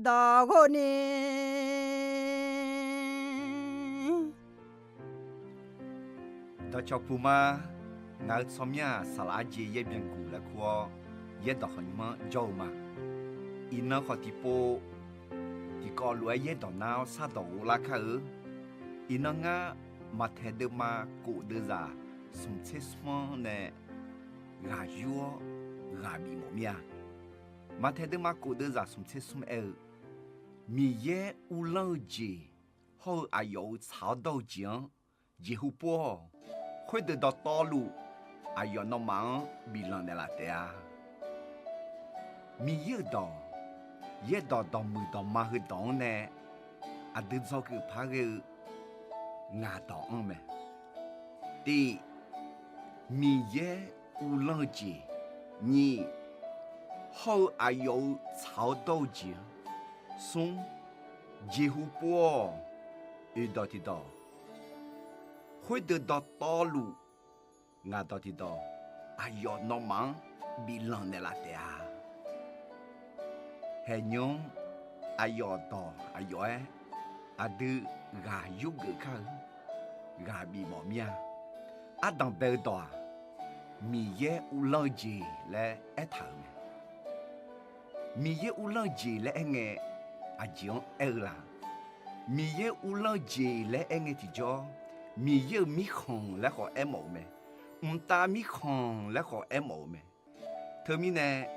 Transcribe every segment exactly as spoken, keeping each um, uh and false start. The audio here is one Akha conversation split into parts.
dawq ghov ni. Dawqcawq puq ma. Ngaq-euq tsawrmyanr-aq, saqlaq arjeq yaer byanguq laer kur-awr, yaerdawq khawf nymr-anr jawr-eu ma. Iqnan khawf tiqpov tiqkawv lof-aer yaerdawq nar-awr sardawq ghoflar kar-eu. Iqnan ngar Maqtaeq deuvma kof deuvzaq smq tser smr-anr nae ghaq yur-awr ghaq bif mawf mir-a. Maqtaeq deuvma kof deuvzaq smq tser smr aer-eu, Miqyaer uvlanr-eu jeq hawr-eu aqyawf-euq tsaq-awr dawr-eu jeq-anr jeqhu pov-awq. Khoerdeuq dawqtawvluf aqyawf nawmaf-anr biflanq naeqlaf taef-a. Miqyaer-euq dawq, yaerdawq dawqmuiq dawqma heudawq-anr nae aqdui dzawgeuf par ghae-eu ngaq dawq anr mae. Tiq, Miqyaer uvlanr-eu jeq. Nyiq, hawr-eu aqyawf-euq tsaq-awr dawr-eu jeq-anr. Smr, jeqhu pov-awq. Oeqdawq tiqdawq, khoerdeuq dawqtawvluf ngaq dawq tiqdawq, aqyawf nawmaf-anr biflanq naeqlaf taef-a. Haeqnymr-anr aqyawf dawq aqyawf-aer aqdui ghaq yurgeuf kar-eu, ghaq bif mawf mir-a. Ardanq bae-eu dawq-aq, Miqyaer uvlanr-eu jeq laer aertaq-euq mae. Miqyaer uvlanr-eu jeq laer aerngae, aqjeq-anr aer-eu la? Miqyaer uvlanr-eu jeq laer aerngae tiqjawr, Miqyaer-euq mirkhanq laer khawf aermawf-eu mae. Mqtav mirkhanq laer khawf aermawf-eu mae. Teumirnae,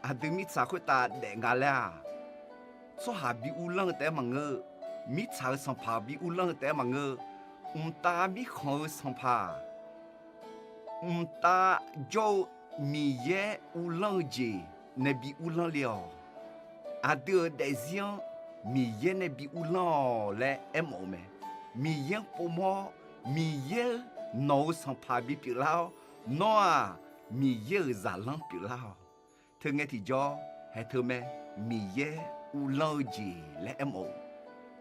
aqdui mirtsaq khoertav daef nga laer-aq, tsawrhaq bi uvlanr-eu taef-aer maqngeur-eu, mirtsaq-euq sanqpaq bi uvlanr-eu taef-aer maqngeur-eu, mqtav mirkhanq-eu sanqpaq, mqtav jawr-eu Miqyaer uvlanr-eu jeq nae bi uvlanr le-awq. Aqdui-euq daefzir-anr Miqyaer nae bi uvlanr-awq laer aermawf-eu mae. Miqyaer-anr povmawr-awr, Miqyaer nawq-euq sanqpaq bipyeuf lar-awr, nawr-aq, Miqyaer-euq zaqlanr pyeuflar-awq. Teungae tiqjawr haeq teu mae, Miqyaer uvlanr-eu jeq laer aermawf-eu.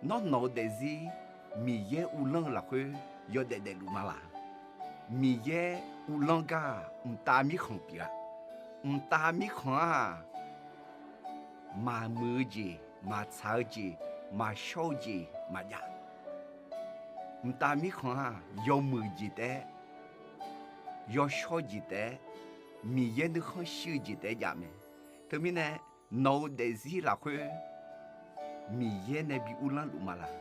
Nawr nawq-eu daefzir Miqyaer uvlanr-eu lafkhoer yawdaef daefluf ma laq? Miqyaer uvlanr gar-aq, mqtav mirkhanq pyeuf-a. Mqtav mirkhanq-aq, maqmuiq-eu jeq, maqtsaq-eu jeq, maqshawr-eu jeq maqjav. Mqtav mirkhanq-aq, yawmuiq jeq taef-aer, yawshawr jeq taef-aer, Miqyaer nuikhanr shir-eu jeq taef-aer jav mae. Teumirnae, nawq-eu daefzir lafkhoer Miqyaer nae bi uvlanr luf ma laq?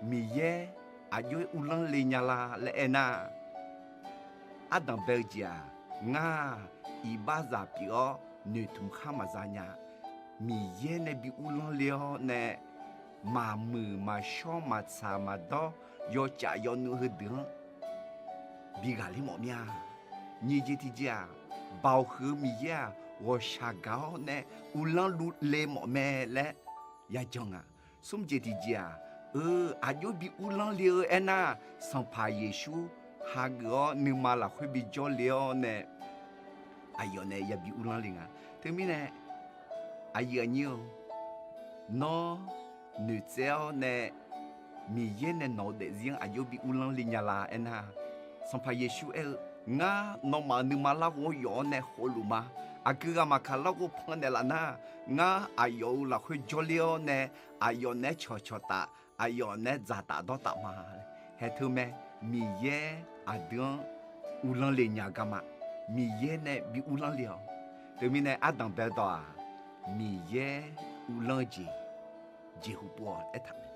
Miqyaer aqjox-aer uvlanr le nya la laer aernar, ardanq bae-eu jeq-aq, ngar-aq, iqbaxzaq pyeuf-awr noeqtmq khar maqza nya. Miqyaer nae bi uvlanr le-awr nae, maqmuiq maqshawr maqtsaq maqdawr yawcaf yawnuiv heudeuq-anr bi ghaqler mawf mir-a. Nyiq jeq tiqjeq-aq, Baoq huiq-eu Miqyaer-aq, ghawqshaq gaq-awr nae uvlanr luf le mawf mae laer yajan nga. Smr jeq tiqjeq-aq, eu, aqjox bi uvlanr le-eu aernar, Sanqpaq Yeqsur hageuf-awr nuima lafkhoer bi jawrle-awr nae, aqyawf nae yabi uvlanr le nga. Teumirnae, aqyuif aqnyir-eu, nawr noeqtsaev-awr nae Miqyaer nae nawq-eu daefzir-anr aqjox bi uvlanr le nya la aernar, Sanqpaq Yeqsur aer-eu, ngar nawmaf-euq nuima larghov-anr yawf-awr nae khofluf ma. Aqgeu ghaq maqkaq larghov pannaeq laf nar, ngar aqyawf-euq lafkhoer jawrler-awr nae, aqyawf naeq-aer cawqcawq taf, aqyawf naeq-aer dzaqtaf dawrtaf ma. Haeq teu mae, Miqyaer aqdui-anr uvlanr le nya garma. Miqyaer nae bi uvlanr le-awq. Teumirnae ardanq bae-eu dawq-aq, Miqyaer uvlanr-eu jeq jeqhu pov-awq aertaq mae.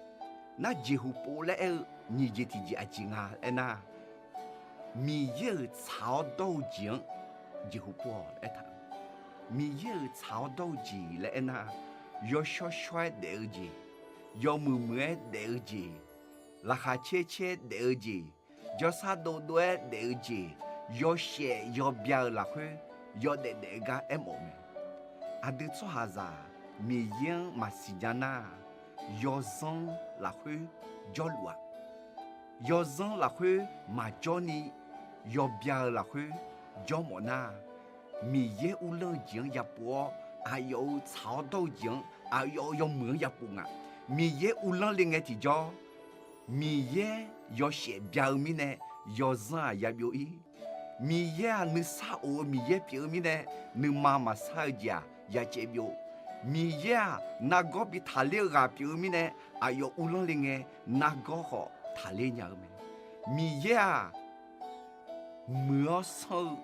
Nar jeqhu pov laer aer-eu nyiq jeq tiqjeq aqjeq nga aernar, Miqyaer-euq tsaq-awr dawr-eu jeq-anr jeqhu pov-awq aertaq. Miqyaer-euq tsaq-awr dawr-eu jeq laer aernar, yawshawr shawr-aer daef-eu jeq, yawmuiq muiq-aer daef-eu jeq, laqkhaq caer caer-aer daef-eu jeq, jawrsar dovdov-aer daef-eu jeq, yawshaef yawbya-euq lafkhoer yawdaef daef-eu gar aermawf-eu mae. Aqdui tsawrhaqzaq Miqyaer-anr maqsiq nya nar, yawzanr lafkhoer jawrluf-aq, yawzanr lafkhoer maqjawr ni, yawbya-euq lafkhoer jawrmawf nar, Miqyaer uvlanr-eu jeq-anr yapov-awr, aqyawf-euq tsaq-awr dawr-eu jeq-anr, aqyawf-euq yawmuiq-anr yapov nga. Miqyaer uvlanr le ngae tiqjawr, Miqyaer yawshaef bya-eu mirnae, yawzanr-aq yabyov-ir. Miqyaer-aq nuisar of-eu Miqyaer pyeuf-eu mirnae, nuima maqsar-eu jeq-aq yacaev byov. Miqyaer-aq nargawr bi taqler-eu ghaq pyeuf-eu mirnae, aqyawf uvlanr le ngae nargawr khawf taqler nya-eu mae. Miqyaer-aq muiq-awr sanr-eu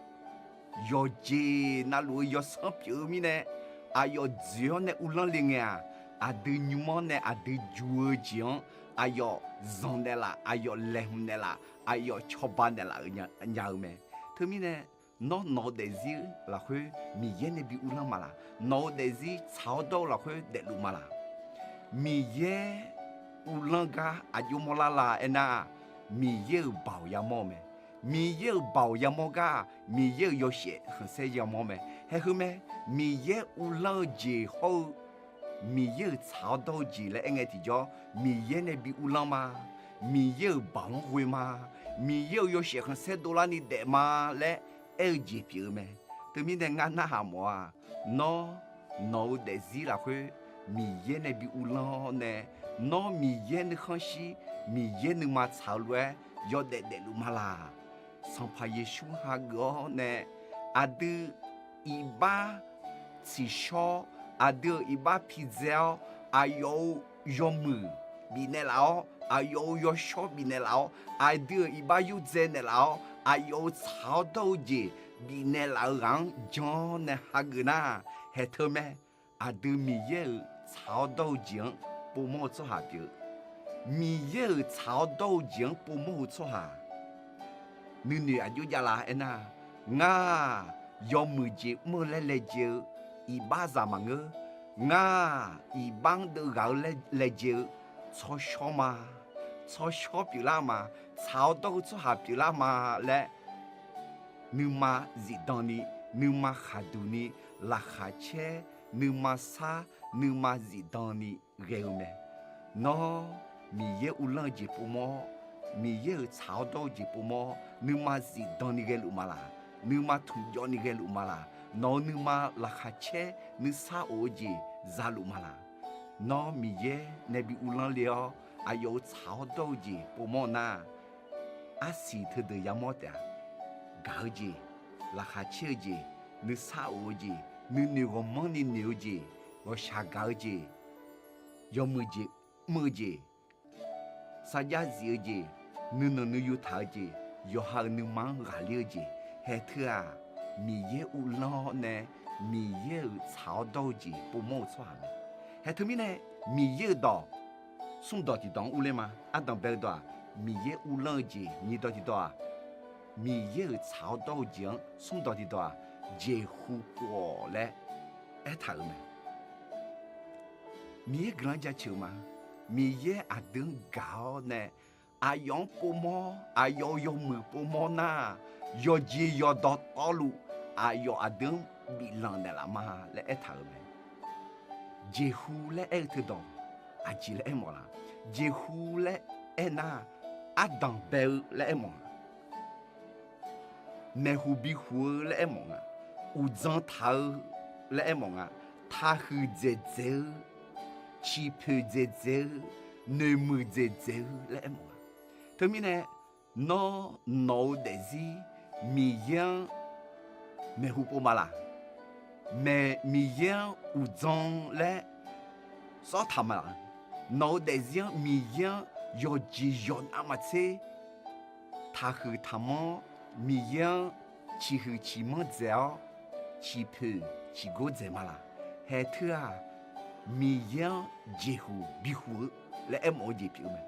yawqjeq navluf-eu yawsanr pyeuf-eu mirnae, aqyawf dzoeq-awr nae uvlanr le ngae-aq, aqdui nymr-awr nae aqdui ju-eu jeq-anr aqyawf zanq naeqlaf, aqyawf laeqhmq naeqlaf, aqyawf cawba naeqlaf-euq nya-eu mae. Teumirnae, nawr nawq-eu daefzir lafkhoer Miqyaer nae bi uvlanr ma laq? Nawq-eu daefzir tsaq-awr dawr-eu lafkhoer daefluf ma laq? Miqyaer uvlanr gar aqjox mawrlar la aernar-aq, Miqyaer-euq baoq yamawr-eu mae. Miqyaer-euq baoq yamawr gar-aq, Miqyaer-euq yawshaef khanqsaer yamawr mae. Haeq heu mae, Miqyaer uvlanr-eu jeq hawr-eu Miqyaer-euq tsaq-awr dawr-eu jeq laer aer ngae tiqjawr, Miqyaer nae bi uvlanr ma, Miqyaer-euq baoq-anr ghoe ma, Miqyaer-euq yawshaef khanqsaer dovlarni daef ma laer aer-eu jeq pyeuf-eu mae. Teumirnae ngar narhaq mawf-aq, nawr nawq-eu daefzir lafkhoer Miqyaer nae bi uvlanr-awr nae, nawr Miqyaer nuikhanr shir, Miqyaer nuima tsaq-eu lof-aer yawdaef daefluf ma laq? Sanqpaq Yeqsur hageuf-awr nae, aqdui iqbax tsiqshawr, aqdui-euq iqbax pidzae-awr, aqyawf-euq yawmuiq bifnaeq laf-awr, aqyawf-euq yawshawr bifnaeq laf-awr, aqdui-euq iqbax yurdzae naeqlaf-awr, aqyawf-euq tsaq-awr dawr-eu jeq bifnaeq laf-eu ghaq-anr jan-awr nae hageuf nar, haeq teu mae. Aqdui Miqyaer-euq tsaq-awr dawr-eu jeq-anr povmawr-eu tsawrhaq pyeuf-eu, Miqyaer-euq tsaq-awr dawr-eu jeq-anr povmawr-eu tsawrhaq nuinoeq aqjox javlar aernar, ngar-aq yawmuiq jeq mr-eu laer laejae-eu iqbaxzaq maqngeur. Ngar-aq iqbax-anr deuv ghaq-eu laer laejae-eu tsawrshawr ma. Tsawrshawr pyeuflar ma. Tsaq-awr dawr-eu tsawrhaq pyeuflar ma laer nuima zifdan ni, nuima khaqduq ni, laqkhaq caer, nuima sar, nuima zifdan ni ghae-eu mae. Nawr Miqyaer uvlanr-eu jeq povmawr-awr, Miqyaer-euq tsaq-awr dawr-eu jeq povmawr-awr, nuima zifdan ni ghaeluf ma laq? Nuima tmqjawv ni ghaeluf ma laq? Nawq-euq nuima laqkhaq caer nuisar of-eu jeq zaluf ma laq? Nawr Miqyaer nae bi uvlanr le-awr, aqyawf-euq tsaq-awr dawr-eu jeq povmawr nar, arsiq teudeuq yamawr taef-a. Gaq-eu jeq, laqkhaq caer-eu jeq, nuisar of-eu jeq, nuinoeq ghawqmanrni noeq-eu jeq, ghawqshaq gaq-eu jeq, yawmuiq jeq mr-eu jeq, sarjax zif-eu jeq, nuinanq nuiyu taq-eu jeq, yawqha-euq nuima-anr ghaqler-eu jeq, haeq teu-aq, Miqyaer uvlanr-awr nae Miqyaer-euq tsaq-awr dawr-eu jeq povmawr-eu tsawrhaq mae. Haeq teumirnae, Miqyaer-euq dawq smrdawq tiqdawq-anr urler ma. Ardanq bae-eu dawq-aq, Miqyaer uvlanr-eu jeq. Nyiq dawq tiqdawq-aq, Miqyaer-euq tsaq-awr dawr-eu jeq-anr. Smrdawq tiqdawq-aq, jeqhu pov-awq laer aertaq-euq mae. Miqyaer guiqlanq-anr jaceuq-eu ma. Miqyaer aqdui-anr gaq-awr nae, aqyawf-anr povmawr, aqyawf-euq yawmuiq povmawr nar, yawqjeq yawqdawq tawvluf aqyawf aqdui-anr biflanq naeqlaf ma laer aertaq-euq mae. Jeqhu laer aer-eu teudawq aqjeq laer aermawf laq? Jeqhu laer aernar, ardanq bae-eu laer aermawf nga. Maeqhu bihuq-eu laer aermawf nga. Uqdzan taq-eu laer aermawf nga. Taqhuiq dzaeqdzaeq-eu, ciqpoeq dzaeqdzaeq-eu, noeqmuiq dzaeqdzaeq-eu laer aermawf nga. Teumirnae, nawr nawq-eu daefzir Miqyaer-anr maeqhu pov ma laq? Maeq Miqyaer-anr uqdzan laer sawrtaq ma laq? Nawq-eu daefzir-anr Miqyaer-anr yawqjeq yawqnav maqtser taqhuiq taqmanr, Miqyaer-anr ciqhuiq ciqmanr dzaeq-awr, ciqpoeq ciqgor dzaeq ma laq? Haeq teu-aq, Miqyaer-anr jeqhu bihu-eu laer aermawf-eu jeq pyeuf-eu mae.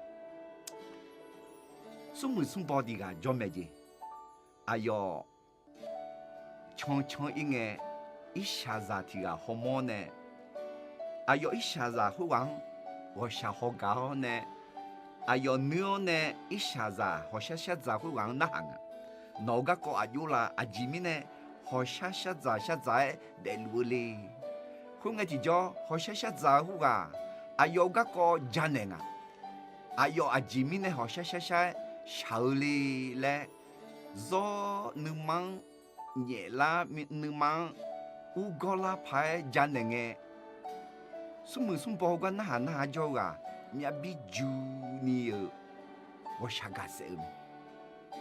Smrmuiq smrbaw tiq ghaq jawr maeq jeq. Aqyawf cancan ir ngae, irshaqzaq tiq ghaq hawmawr nae, aqyawf irshaqzaq khoerghaq-anr ghawqshaq haw gaq-awr nae, aqyawf nuir-awr nae irshaqzaq hawqshar shar dzaq khoerghaq-anr narhaq nga. Nawq-euq garkawv aqjox la? Aqjeq mirnae hawqshar shar dzaq shar dzaq-aer daefluf-eu le? Khoerngae tiqjawr hawqshar shar dzaq-eu khoerghaq aqyawf-euq garkawv janaeq nga. Aqyawf aqjeq mirnae hawqshar shar shar-aer shaq-eu le laer, zawr nuima-anr nyaeflar, nuima-anr urgawr lar paq-aer janaeq ngae, smrmuiq smrbaw gar narhaq narhaq jawr-eu ghaq myav bir juni-euq ghawqshaq gaq saef-eu mae.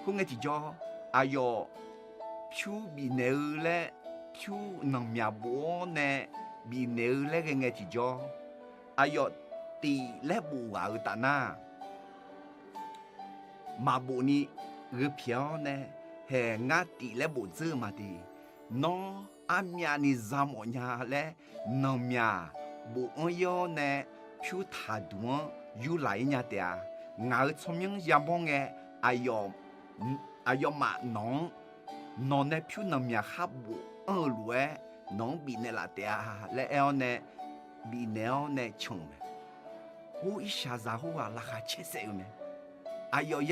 Khoerngae tiqjawr, aqyawf pyur bifnaeq-eu laer pyur nanqmyaq bof-awr nae bifnaeq-eu laer ghae ngae tiqjawr, aqyawf tif laer bof ghaq-eu taf nar, maqbof ni gheu pyaeq-awr nae, haeq ngar tif laer bof dzeur-eu ma de. Nawr armyav ni za mawf nya laer, nanqmyaq bofanr ir-awr nae, pyur taqduq-anr yurlaq ir nya taef-a. Ngaq-euq tsawrmyanr yamawr ngae, aqyawf aqyawfmaf nawq-anr, nawq nae pyur nanqmyaq khar bofanr-eu lof-aer nawq-anr bifnaeq laf taef-a laer aer-awr nae, bifnaeq-awr nae can-euq mae. Or, irshaqzaq khoerghaq laqkhaq caer saef-eu mae. Aqyawf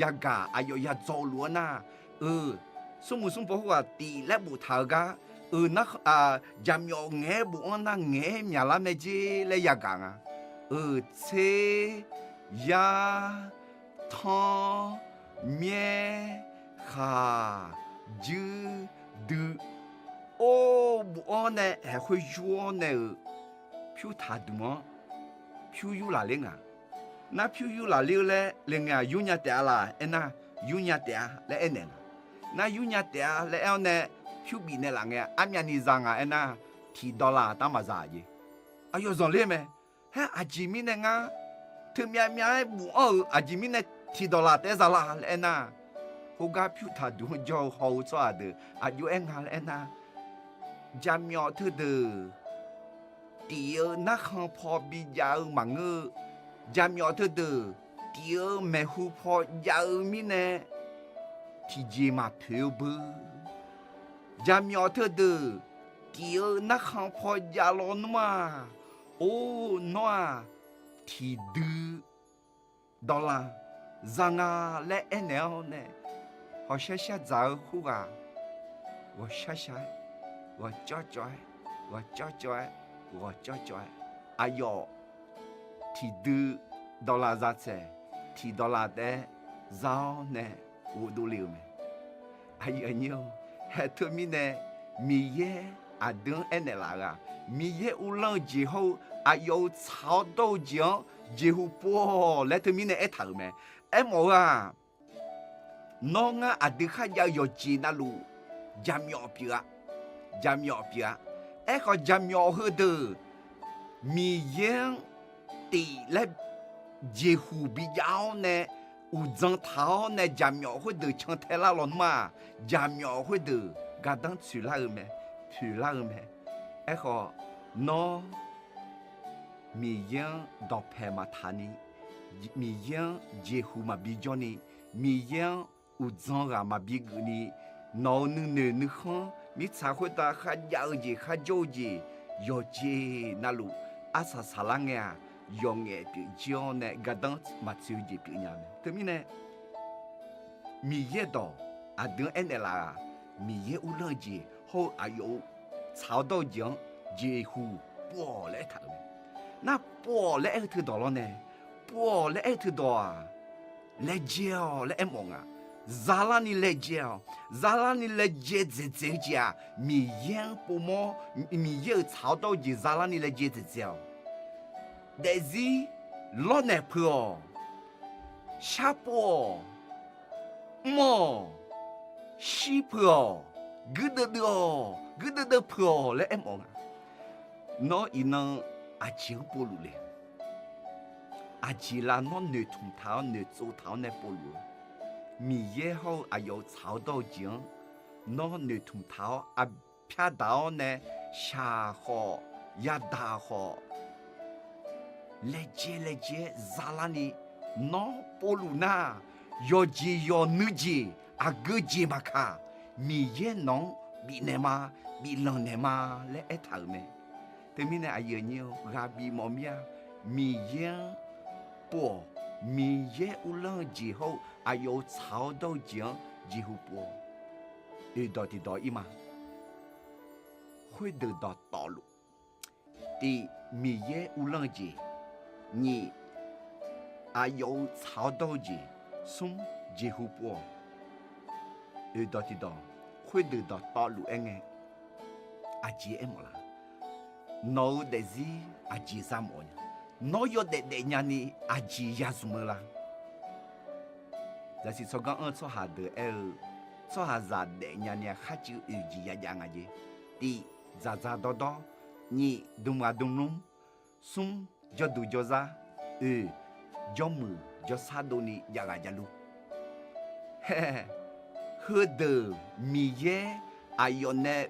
yagaq aqyawf yadzaw-eu lof-aer nar, eu, smrmuiq smrbaw khoerghaq tif laer boftaq-eu gar, eu, nar, jaqmyawf ngaeq-aer bofanr nar ngaeq-aer myaqlar mae jer laer yagaq nga. Euq tser, yar, tanr, myaer, khaq, juir, dui, or, bofanr nae haeq khoer yur-awr nae-euq pyur taqduq-anr pyur yurlaq ler nga. Nar pyur yurlaq ler-eu laer le ngae-aq, yurnya taef-a laq aernar, yurnya taef-a laer aernaeq nga. Nar yurnya taef-a laer aer-awr nae pyur bifnaeq laf ngae, armyavni za nga aernar, tiqdawq laf taef-aer maqza-a jeq. Aqyawf zanqler mae. Haer aqjeq mirnae ngar teumyav myav-aer bofanr-euq aqjeq mirnae tiqdawq laf taef-aer za la laer aernar, khoergar pyur taqduq-anr jawr-eu haw-eu tsawrhaq deuq aqjox-aer nga laer aernar, jaqmyawf teudeuq tif-eu narkhan paw bijav-eu maqngeur-eu, jaqmyawf teudeuq tif-eu maeqhu paw jav-eu mirnae tiqjeq maqpoeq-eu beu. Jaqmyawf teudeuq tif-eu narkhan paw jav lawnmr-aq, or, nawr-aq, tiqdui dawqlaq za nga laer aernaeq-awr nae, hawqshar shar dzaq-eu khoerghaq ghawqshar shar-aer, ghawqcawv cawv-aer, ghawqcawv cawv-aer, ghawqcawv cawv-aer, aqyawf tiqdui dawqlaq za tsaeq, tiqdawq laf taef-aer za-awr nae ghofdov le-euq mae. Aqyuif aqnyir-or, haeq teumirnae Miqyaer aqdui-anr aernaeq laf-eu-aq, Miqyaer uvlanr-eu jeq hawr-eu aqyawf-euq tsaq-awr dawr-eu jeq-anr jeqhu pov-awq laer teumirnae aertaq-euq mae. Aermawf-eu-aq, nawr ngar aqdui kharjav-eu yawqjeq navluf jaqmyawf pyeuf-a. Jaqmyawf pyeuf-a. Aerkhawf, jaqmyawf heudeuq Miqyaer-anr tif laer jeqhu bijav-awr nae, uqdzan taq-awr nae jaqmyawf khoerdeuq cantae lar lawnmr-aq, jaqmyawf khoerdeuq gardanr tsoeqlar-eu mae, poeqlar-eu mae. Aerkhawf, nawr Miqyaer-anr dawqpae maqtaq ni, Miqyaer-anr jeqhu maqbi jawr ni, Miqyaer-anr uqdzan ghaq maqbi geuf ni, nawq-euq nuinoeq nuikhanr mirtsaq khoertav kharjav-eu jeq kharjawr-eu jeq yawqjeq navluf arsaq saqlar ngae-aq, yawqngaef pyeuf jir-awr nae gardanr maqtsoeq-eu jeq pyeufnya mae. Teumirnae Miqyaer dawq aqdui-anr aernaeq laf-aq, Miqyaer uvlanr-eu jeq hawr-eu aqyawf-euq tsaq-awr dawr-eu jeq-anr jeqhu pov-awq laer aertaq-euq mae. Nar pov-awq laer aer-eu teudawq lawr nae, pov-awq laer aer-eu teudawq-aq, laejae-awq laer aermawf nga. Zalarni laejae-awq. Zalarni laejae dzaeqdzaeq-eu jeq-aq, Miqyaer-anr povmawr, Miqyaer-euq tsaq-awr dawr-eu jeq zalarni laejae dzaeqdzaeq-awq. Daefzir lawrnaeq peuq-awq. Sharpov-awq. Mr-awq. Shir peuq-awq. Guirdeuv deuv-awq. Guirdeuv deuv peuq-awq laer aermawf nga. Nawr iqnan aqjeq-anr povluf le? Aqjeq lar nawr noeqtmq taq-awr noeqtsov taq-awr nae povluf-eu, Miqyaer hawr-eu aqyawf-euq tsaq-awr dawr-eu jeq-anr nawr noeqtmq taq-awr, aqpyar daq-awr nae shaq khawf, yadaq khawf, laejae laejae-aer zalarni nawr povluf nar, yawqjeq yawqnui jeq aqgeu jeq maqkaq, Miqyaer nawq-anr bifnaeq ma, biflanq naeq ma laer aertaq-euq mae. Teumirnae aqyuif aqnyir-eu ghaq bifmawf mir-a. Miqyaer-anr pov-awq. Miqyaer uvlanr-eu jeq hawr-eu aqyawf-euq tsaq-awr dawr-eu jeq-anr jeqhu pov-awq. Oeqdawq tiqdawq ir ma. Khoerdeuq dawqtawvluf. Tiq, Miqyaer uvlanr-eu jeq. Nyiq, aqyawf-euq tsaq-awr dawr-eu jeq. Smr, jeqhu pov-awq. Oeqdawq tiqdawq, khoerdeuq dawqtawvluf aer ngae, aqjeq aermawf la? Nawq-euq daefzir aqjeq za mawf nya? Nawr yawdaef daefnya ni aqjeq ya zmq-eu la? Zaqsiq tsawrganr anr-eu tsawrhaq deuq aer-eu, tsawrhaqzaq daefnya ni-a kharcuiv oeq jeq yajav nga jeq. Tiq, dzaqdzaq dawrdawr Nyiq, dmqghaq dmlmr. Smr, jawrduq jawrzar. Oeq, jawrmuiq jawrshar dovni jav ghaq javlur. Hae, heudeuq Miqyaer aqyawf nae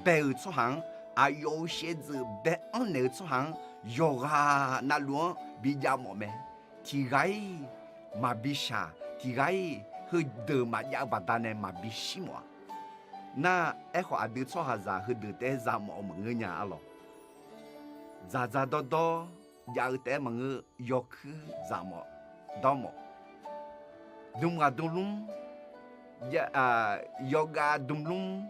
bae-euq tsawrhaq-anr, aqyawf-euq shaevdzeuf bae-anr naeq-eu tsawrhaq-anr, yawqghaq navluf-anr bijav mawf mae. Tiqghaq-iq maqbi shaq, tiqghaq-iq heudeuq maqjav-eu baqdanae maqbi shir mawf-a. Nar, aerkhawf aqdui tsawrhaqzaq heudeuq taef-aer za mawf-eu maqngeur nya arlawq. Dzaqdzaq dawrdawr jav-eu taef-aer maqngeur, yawkuir dzaq mawf dawr mawf. Dmqghaq dmlmr, yawgav dmlmr,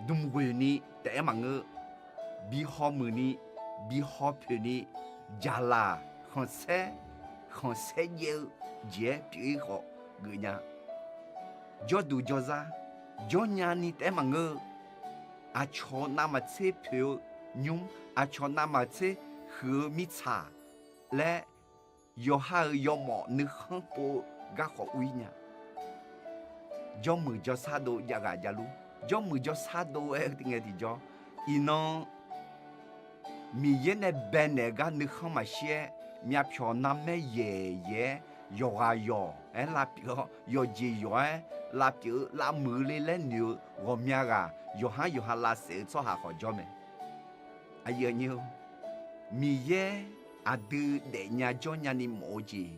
dmqghoeq ni taef-aer maqngeur, bi hawmuiq ni, bi hawpoeq ni, jaqlaq khanqsaer, khanqsaer jaev-eu jeq-aer pyeuf-ir khawf geufnya. Jawrduq jawrzar, jawrnya ni taef-aer maqngeur-eu, aqcawq navmaqtser poeq-eu nymr, aqcawq navmaqtser huiq-eu mirtsaq laer, yawqha-euq yawmawf nuikhanr pov-eu garkawv ur-ir nya. Jawrmuiq jawrshar dov jav ghaq javlur. Jawrmuiq jawrshar dov-aer-eu ngae tiqjawr, iqnan Miqyaer nae baenaeq-eu gar nuikhanr maqshir-aer, myavpyawq narmaer yaeq yaeq-aer, yawqghaq yawq-aer lavpyeuf-awr, yawqjeq yawq-aer lavpyeuf-eu lavmuiq le laer noeq-eu ghawqmya ghaq yawqhar yawqha lavsaef-eu tsawrhaq khawf jawr mae. Aqyuif aqnyir-or, Miqyaer aqdui daefnya jawrnya ni mawf-eu jeq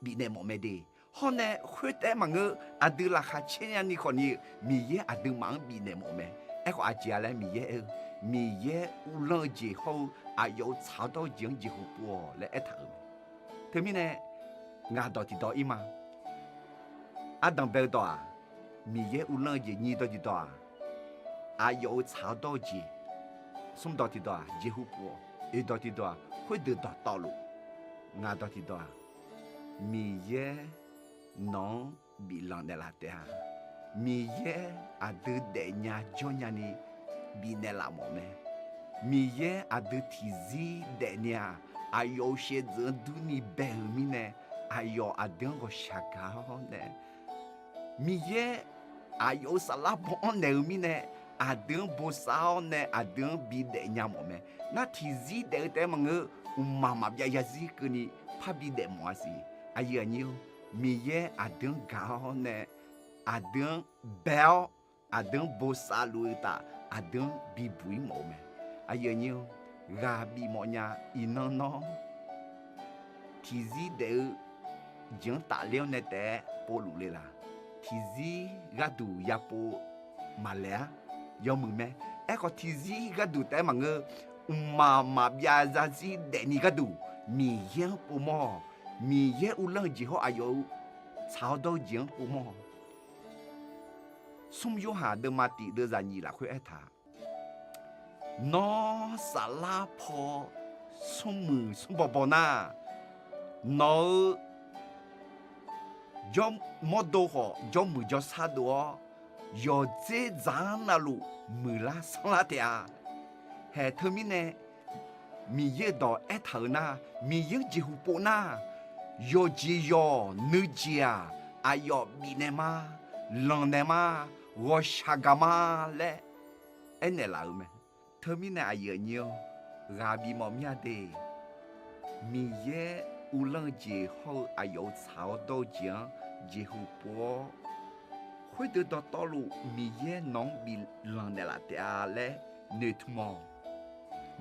bifnaeq mawf mae de. Hawr nae khoertaef-aer maqngeur, aqdui laqkhaq caer nya ni khawf ni-eu Miqyaer aqduimaf-anr bifnaeq mawf mae. Aerkhawf aqjeq-a laer Miqyaer aer-eu, Miqyaer uvlanr-eu jeq hawr-eu aqyawf-euq tsaq-awr dawr-eu jeq-anr jeqhu pov-awq laer aertaq-euq mae. Teumirnae ngaq dawq tiqdawq ir ma. Ardanq bae-eu dawq-aq, Miqyaer uvlanr-eu jeq. Nyiq dawq tiqdawq-aq, aqyawf-euq tsaq-awr dawr-eu jeq. Smr dawq tiqdawq-aq, jeqhu pov-awq. Oeq dawq tiqdawq-aq, khoerdeuq dawqtawvluf. Ngaq dawq tiqdawq-aq, Miqyaer nawq-anr biflanq naeqlaf taef-a. Miqyaer aqdui daefnya jawrnya ni bifnaeq laf mawf mae. Miqyaer aqdui tiqzir daefni-aq, aqyawf-euq shaevdzeuf-anr durni bae-euq mirnae, aqyawf aqdui-anr ghawqshaq gaq-awr nae, Miqyaer aqyawf-euq saflar baw-anr naeq-eu mirnae, aqdui-anr bosav-awr nae aqdui-anr bidaef nya mawf mae. Nar tiqzir daef-eu taef-aer maqngeur, mqmaq maqbyav zarzir keuvni parbi daef mawf-a siq. Aqyuif aqnyir-or, Miqyaer aqdui-anr gaq-awr nae, aqdui-anr bae-awr, aqdui-anr bosav luf-eu uqtaf, aqdui-anr bibuq-ir mawf-eu mae. Aqyuif aqnyir-or, ghaq bifmawf nya. Iqnan nawr tiqzir daef-eu jeq-anr tafler-awr nae taef-aer povluf le laq? Tiqzir gharduq yapov maqlaeq-ar. Yawmuiq mae. Aerkhawf tiqzir gharduq taef-aer maqngeur, mqmaq maqbyav zarzir daefni gharduq Miqyaer-anr povmawr-awq. Miqyaer uvlanr-eu jeq hawr aqyawf-euq tsaq-awr dawr-eu jeq-anr povmawr-awq. Smr Yorhaq deuvma tiq deuvzaq nyiq lafkhoer aertaq, Nawr saflar paw smrmuiq smrbaw baw nar, nawq-euq jawr, mawrdo khawf jawrmuiq jawrshar dov-awr, yawqdzer dzaq-anr navluf muiqlar sanrlar taef-a. Haeq teumirnae Miqyaer-euq dawq aertaq-euq nar, Miqyaer-anr jeqhu pov nar, yawqjeq yawq nuijeq-aq, aqyawf bifnaeq ma, lanqnaeq ma, ghawqshaq gaq ma laer aernaeq laf-euq mae. Teumirnae aqyuif aqnyir-or, ghaq bifmawf mir-a de. Miqyaer uvlanr-eu jeq hawr-eu aqyawf-euq tsaq-awr dawr-eu jeq-anr jeqhu pov-awr, khoerdeuq dawqtawvluf Miqyaer nawq-anr biflanq naeqlaf taef-a laer noeqtmq-awq.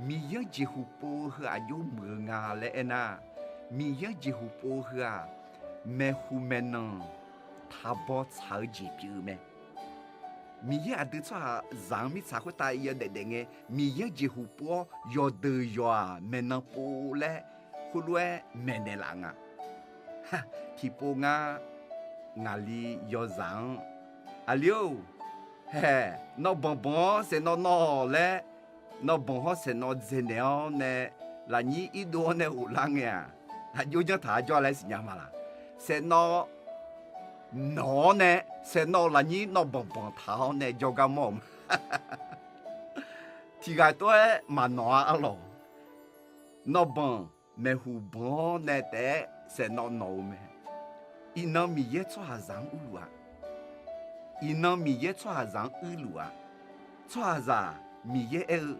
Miqyaer-anr jeqhu pov-eu heu aqjox muiq-eu nga laer aernar, Miqyaer-anr jeqhu pov-eu heu-aq, maeqhu maeqnan taqbaw tsaq-eu jeq pyeuf-eu mae. Miqyaer aqdui tsawrhaqzaq-anr mirtsaq khoertav yawdaef daef ngae, Miqyaer-anr jeqhu pov-awr yawqdeuq yawq-aq maeqnan pov laer khoerlof-aer maeqnaeq laf nga. Tiqpov ngar ngaqli yawzaq-anr, Aqli-or, haeq, nawv banq banq-awr saeqnawv nawq-awq laer, nawv banq hawr saeqnawv dzaeqnaeq-awr nae, lafnyir irdov-awr nae ghoflar ngae-aq, aqjox janr taq-a jawr laer siqnya ma laq? Saeqnawv nawq-awr nae, saeqnawv lafnyir nawv banq banq taq-awr nae jawrgar mawr-euq ma. Tiqghaq tov-aer maqnawq-a arlawq. Nawv banq maeqhu banq-awr nae taef-aer saeqnawv nawq-eu mae. Iqnan Miqyaer tsawrhaqzaq-anr urluf-a. Iqnan Miqyaer tsawrhaqzaq-anr urluf-a. Tsawrhaqzaq Miqyaer aer-eu,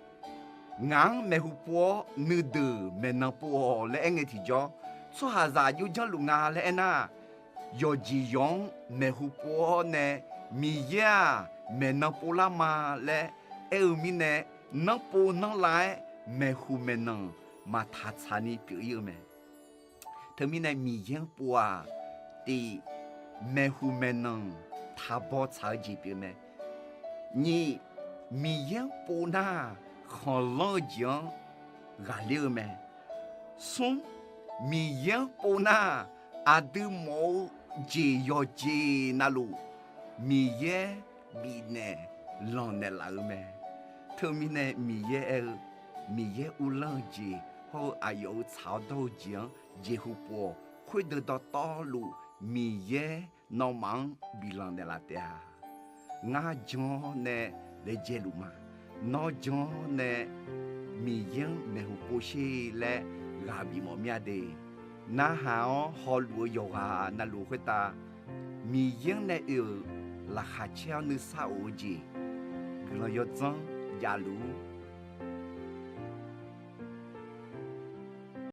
Ngaq-anr maeqhu pov-awr nuideuq maeqnan pov-awq laer aerngae tiqjawr, tsawrhaqzaq aqjox janrluf nga laer aernar, yawqjeq yawq-anr maeqhu pov-awr nae, Miqyaer-aq maeqnan povlar ma laer aer-eu mirnae, nanrpov nanrlav-aer maeqhu maeqnan maqtaq tsaqni pyeuf-ir-eu mae. Teumirnae Miqyaer-anr pov-aq, tiq, maeqhu maeqnan taqbaw tsaq-eu jeq pyeuf mae. Nyiq, Miqyaer-anr pov nar, khanqlanr-eu jeq-anr ghaqler-eu mae. Smr, Miqyaer-anr pov nar, aqdui mawf-eu jeq yawqjeq navluf, Miqyaer bifnaeq lanqnaeq laf-eu mae. Teumirnae Miqyaer aer-eu, Miqyaer uvlanr-eu jeq hawr-eu aqyawf-euq tsaq-awr dawr-eu jeq-anr jeqhu pov-awq. Khoerdeuq dawqtawvluf Miqyaer nawmaf-anr biflanq naeqlaf taef-a. Ngar jan-awr nae laejae luf ma. Nawr jan-awr nae Miqyaer-anr maeqhu pov sher laer ghaq bifmawf mir-a de. Narhaq-awr hawluf-eu yawqghaq navluf khoertav Miqyaer-anr nae oe-euq laqkhaq caer-awr nuisar of-eu jeq guiqlanq yawdzanr javluf-ur.